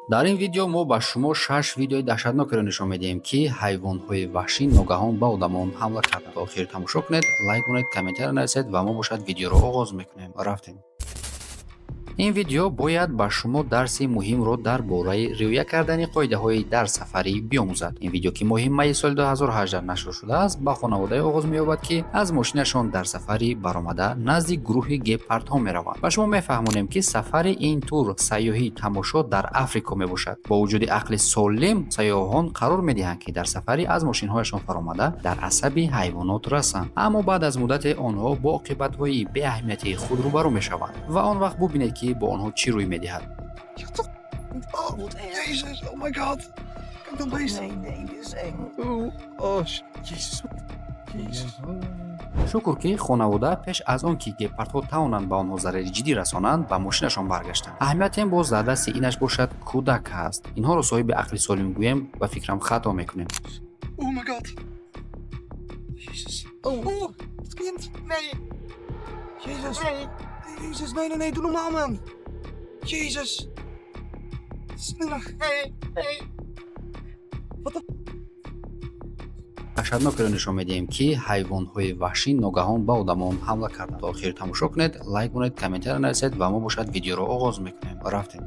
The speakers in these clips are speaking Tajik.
Дар ин видео мо ба шумо шаш видеои даҳшатнокеро нишон медиҳем, ки ҳайвонҳои ваҳшӣ ногаҳон ба одамон ҳамла карданд. То охир тамошо кунед, лайк монед, комментария нависед ва мо бошад видеоро оғоз мекунем. Рафтем. Ин видео бояд ба шумо дарси муҳимро дар бораи риоя кардани қоидаҳои дар сафарӣ биомӯзад. Ин видео, ки моҳи майи соли 2018 нашр шудааст, ба хонаводае оғоз меёбад, ки аз мошинашон дар сафарӣ баромада назди гурӯҳи гепардҳо мераванд. Ба шумо мефаҳмонем, ки сафари ин тур сайёҳии тамошо дар Африко мебошад. Бо вуҷуди ақли солим сайёҳон қарор медиҳанд, ки дар сафарӣ аз мошинҳояшон фаромада дар асаби ҳайвонот расанд. Аммо баъд аз муддате онҳо бо оқибатҳои беаҳамиятии худ рӯбарӯ мешаванд ва он вақт бубинед, ки бо онҳо чӣ рӯй медиҳад. Oh, Jezus, oh my god. Kijk dat beest. Nee, nee, dit is eng. Oh, oh, Jezus. Jezus. Шукр, ки хонавода пеш аз он ки гепардҳо тавонанд ба онҳо зарари ҷиддӣ расонанд, ба мошинашон баргаштанд. Аҳамиятем боз дар дасти инаш бошад кӯдак ҳаст. Инҳоро соҳиби ақли солим гӯем, ба фикрам, хато мекунем. Oh my god. Jezus. Oh, oh, het kind. Nee, Jezus. nee. Jezus, nee, nee, nee, doe normaal, man. Jezus. Snel. Nee, nee. What the... Даҳшатнокеро нишон медиҳем, ки ҳайвонҳои ваҳшӣ ногаҳон ба одамон ҳамла карданд. То охир тамошо кунед, лайк монед, комментария нависед ва мо бошад видеоро оғоз мекунем. Рафтем.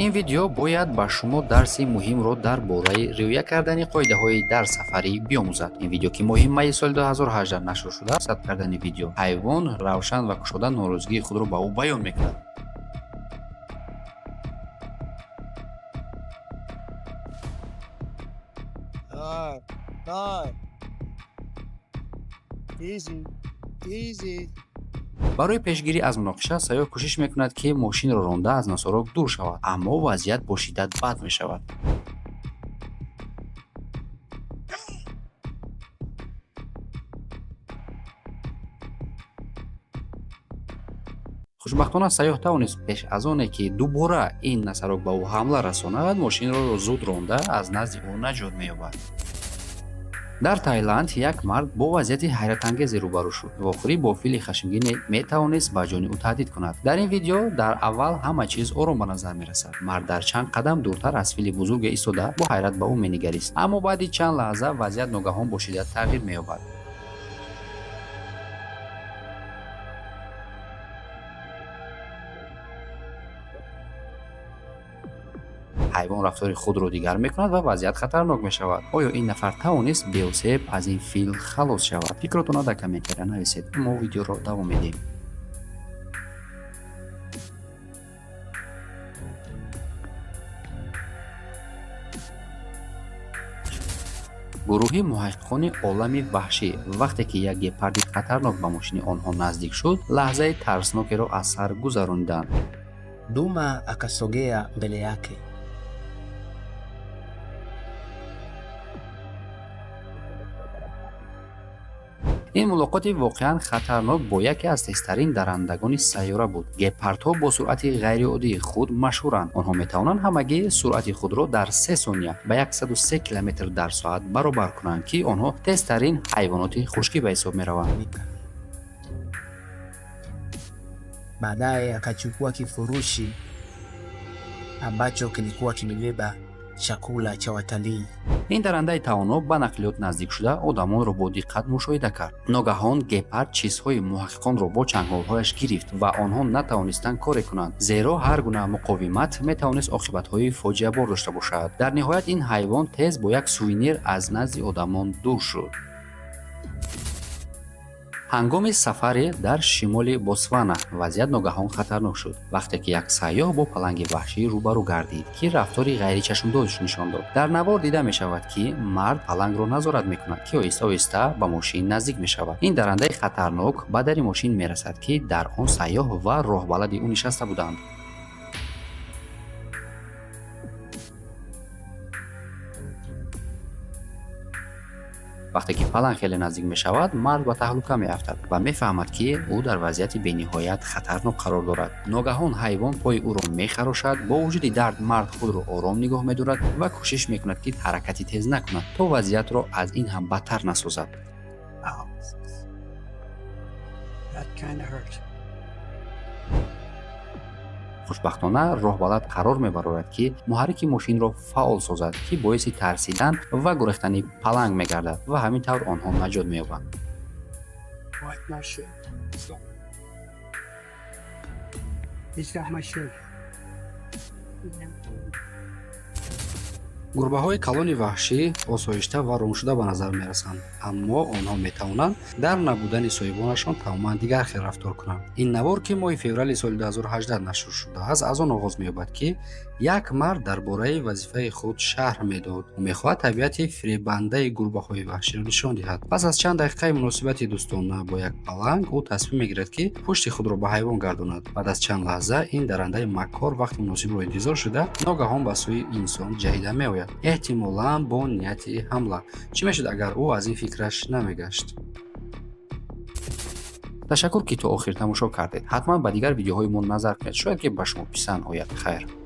Ин видео бояд ба шумо дарси муҳимро дар бораи риоя кардани қоидаҳои дар сафарӣ биомӯзад. Ин видео, ки моҳи майи соли 2018 нашр шуда, сабт кардани видео ҳайвон равшан ва кушода норозигии худро ба ӯ баён мекунад. No. Easy. Easy. Барои пешгирӣ аз муноқиша сайёҳ кӯшиш мекунад, ки мошинро ронда аз носорог дур шавад, аммо вазъият бо шиддат бад мешавад. Хушбахтона, сайёҳ тавонист пеш аз оне ки дубора ин носорог ба ӯ ҳамла расонад, мошинро зуд ронда аз назди ӯ наҷот меёбад. Дар Таиланд як мард бо вазъияти ҳайратангезе рӯбарӯ шуд. Вохӯрӣ бо фили хашмгине метавонист ба ҷони ӯ таҳдид кунад. Дар ин видео дар аввал ҳама чиз ором ба назар мерасад. Мард дар чанд қадам дуртар аз фили бузурге истода, бо ҳайрат ба ӯ менигарист. Аммо баъди чанд лаҳза вазъият ногаҳон бо шиддат тағйир меёбад. Ҳайвон рафтори худро дигар мекунад ва вазъият хатарнок мешавад. Оё ин нафар тавонист беосеб аз ин фил халос шавад? Фикротонро дар комментария нависед. Мо видеоро давом медиҳем. Гурӯҳи муҳаққиқони олами ваҳшӣ, вақте ки як гепарди хатарнок ба мошини онҳо наздик шуд, лаҳзаи тарснокеро аз сар гузарониданд. Duma akasogea mbele yake. Ин мулоқоти воқеан хатарнок бо яке аз тезтарин дарандагони сайёра буд. Гепардҳо бо суръати ғайриоддии худ машҳуранд. Онҳо метавонанд ҳамагӣ суръати худро дар 3 сония ба 103 километр дар соат баробар кунанд, ки онҳо тезтарин ҳайвоноти хушкӣ ба ҳисоб мераванд. Baadaye akachukua kifurushi ambacho kilikuwa kimebeba chakula cha watalii. Ин дарандаи тавоно ба нақлиёт наздик шуда, одамонро бо диққат мушоҳида кард. Ногаҳон гепард чизҳои муҳаққиқонро бо чанголҳояш гирифт ва онҳо натавонистанд коре кунанд, зеро ҳар гуна муқовимат метавонист оқибатҳои фоҷиабор дошта бошад. Дар ниҳоят ин ҳайвон тез бо як сувенир аз назди одамон дур шуд. Ҳангоми сафаре дар шимоли Ботсвана вазъият ногаҳон хатарнок шуд, вақте ки як сайёҳ бо паланги ваҳшӣ рӯбарӯ гардид, ки рафтори ғайричашмдошт нишон дод. Дар навор дида мешавад, ки мард палангро назорат мекунад, ки оҳиста оҳиста ба мошин наздик мешавад. Ин дарандаи хатарнок ба дари мошин мерасад, ки дар он сайёҳ ва роҳбалади ӯ нишаста буданд. Вақте ки паланг хеле наздик мешавад, мард ба таҳлука меафтад ва мефаҳмад, ки ӯ дар вазъияти бениҳоят хатарнок қарор дорад. Ногаҳон ҳайвон пои ӯро мехарошад. Бо вуҷуди дард мард худро ором нигоҳ медорад ва кӯшиш мекунад, ки ҳаракати тез накунад, то вазъиятро аз ин ҳам бадтар насозад. Ow. That kind of hurt. Хушбахтона, роҳбалад қарор мебарорад, ки муҳаррики мошинро фаъол созад, ки боиси тарсидан ва гурехтани паланг мегардад ва ҳамин тавр онҳо наҷот меёбанд. What my shirt? He's got my shirt. Гурбаҳои калони ваҳшӣ осоишта ва румшуда ба назар мерасанд, аммо онҳо метавонанд дар набудани соҳибонашон тамоман дигар хел рафтор кунанд. Ин навор, ки моҳи феврали соли 2018 нашр шудааст, аз он оғоз меёбад, ки як мард дар бораи вазифаи худ шарҳ медод. Ӯ мехоҳад табиати фиребандаи гурбаҳои ваҳширо нишон диҳад. Пас аз чанд дақиқаи муносибати дӯстона бо як паланг, ӯ тасмим мегирад, ки пушти худро ба ҳайвон гардонад. Баъд аз чанд лаҳза ин дарандаи маккор вақти муносибро интизор шуда, ногаҳон ба сӯи инсон ҷаҳида меояд, эҳтимолан бо нияти ҳамла. Чӣ мешуд, агар ӯ аз ин фикраш намегашт? Ташаккур, ки то охир тамошо кардед. Ҳатман ба дигар видеоҳои мо назар кунед, шояд ки ба шумо писанд ояд. Хайр.